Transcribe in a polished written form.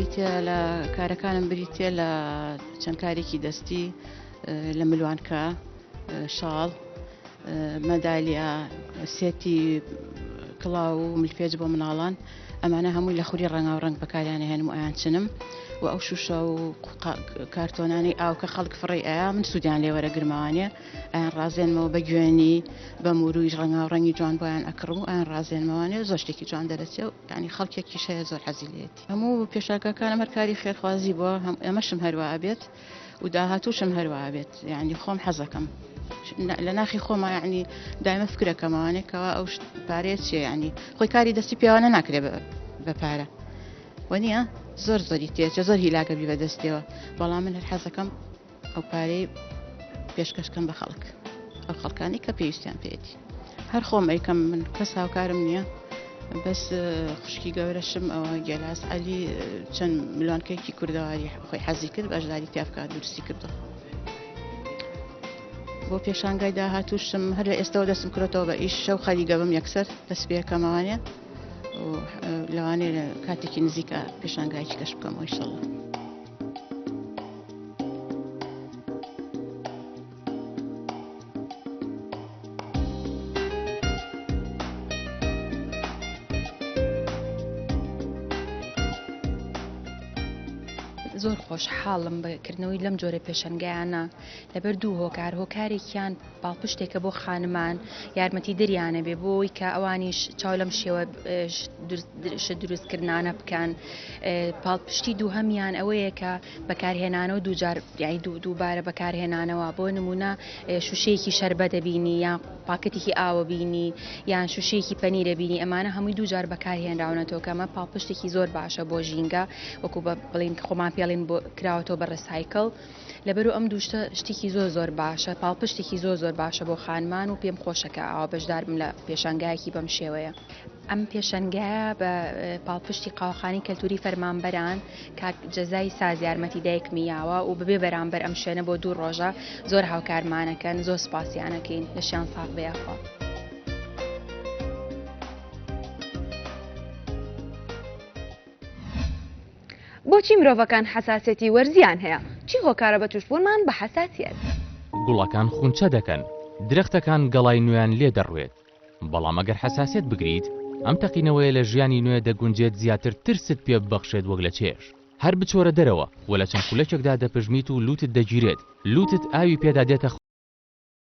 بریتە لە کارەکانم بریتە لە چەند کارێکی دەستی لە ملوانکە شاڵ مەدالیا سێتی کڵاو و ملپێچ بۆ مناڵان ئەمانە هەمووی لە خوری ڕەنگاو ڕەنگ بەکاریان هێنم و ئەیان چنم و ئەو شوشە و کارتۆنانەی ئاو کە خەڵک فڕێی ئەیا من سوودیان لێ وەرەگرمەوانە ئەیان ڕازێنمەوە بە گوێنی بە موروی ڕەنگاو ڕەنگی جوان بۆیان ئەکڕم و ئەیان ڕازێنمەوانێ زۆر شتێکی جوان دەرەچێ و یانی خەڵکێکیش هەیە زۆر حەزی لێیەتی هەموو پێشانگاکانم هەر کاری خێرخوازی بووە هەم ئەمەشم هەروا ئەبێت و داهاتووشم هەروا ئەبێت یعنی خۆم حەزەکەم لە ناخی خۆما یعنی دایمە فکرەکەمەوانێ کەوا ئەو پارەیە چیە یعنی خۆی کاری دەستی پێوانە ناکرێ بە پارە وەنیە زۆر زۆری تێچە زۆر هیلاکە بی بەدەستیەوە بەڵام من هەر حەزەکەم ئەو پارەی پێشکەش کەم بە خەڵک ئەو خەڵکانی کە پێویستیان پێێتی هەر خۆم ئەیکەم من کەس هاوکارم نییە بەس خوشکی گەورەشم ئەوە گێلاس عەلی چەند ملوانکەیەکی کوردەواری خۆی حەزی کرد بەشداری تیا بکات دروستی کردو بۆ پێشانگای داهاتووشم هەر لە ئێستەوە دەستم کرێتەوە بە ئیش شەو خەریکە بم یەکسەر دەست پێکەمەوانێ لەوانەیە لە کاتێکی نزیکە پێشانگایکی کەش بکەمەوە ئیشەڵڵا. زۆر خۆشحاڵم بە کردنەوەی لەم جۆرە پێشەنگایانە لەبەر دوو هۆکار هۆکارێکیان پاڵپشتێکە بۆ خانمان یارمەتی دەریانە بێ بۆ ئەوەی کە ئەوانیش چاو لەم شێوە شت دروستکردانە بکەن پاڵپشتی دووهەمیان ئەوەیە کە بەکارهێنانەوە دووجار یانی دووبارە بەکارهێنانەوە بۆ نمونە شوشەیەکی شەربە دەبینی یان پاکەتێکی ئاوە بینی یان شوشەیەکی پەنیرە بینی ئەمانە هەمووی دووجار بەکارهێنراونەتەوە کە ئەمە پاڵپشتێکی زۆر باشە بۆ ژینگە وەکو بە بڵین خۆمان پێڵین بۆ کراوەتەوە بە ڕسایکل لەبەرو ئەم دوو شتە شتێکی زۆر زۆر باشە پاڵپشتێکی زۆر زۆر باشە بۆ خانمان و پێم خۆشە کە ئاوا بەشدار بم لە پێشانگایەکی بەم شێوەیە. ئەم پێشەنگایە بە پاڵپشتی قاوەخانەی کەلتوری فەرمانبەران کاک جەزای ساز یارمەتی دایکمی یاوە و بەبێ بەرامبەر ئەم شوێنە بۆ دوو ڕۆژە زۆر هاوکارمانەکەن زۆر سوپاسیانەکەین لەشیان ساغ بێ یاخوا. بۆچی مرۆڤەکان حەساسیەتی وەرزییان هەیە؟ چی هۆکارە بە توشبوونمان بە حەساسیەت؟ گوڵەکان خونچە دەکەن، درەختەکان گەڵای نوێیان لێ دەڕوێت، بەڵام ئەگەر حەساسیەت بگریت، ئەم تەقینەوەیە لە ژیانی نوێ دەگونجێت زیاتر ترست پێ ببەخشێت وەک لە چێژ. هەر بچۆرە دەرەوە و لە چەند خولەکێکدا دەپژمیت و لوتت دەگیرێت، لوتت ئاوی پێدا دێتە.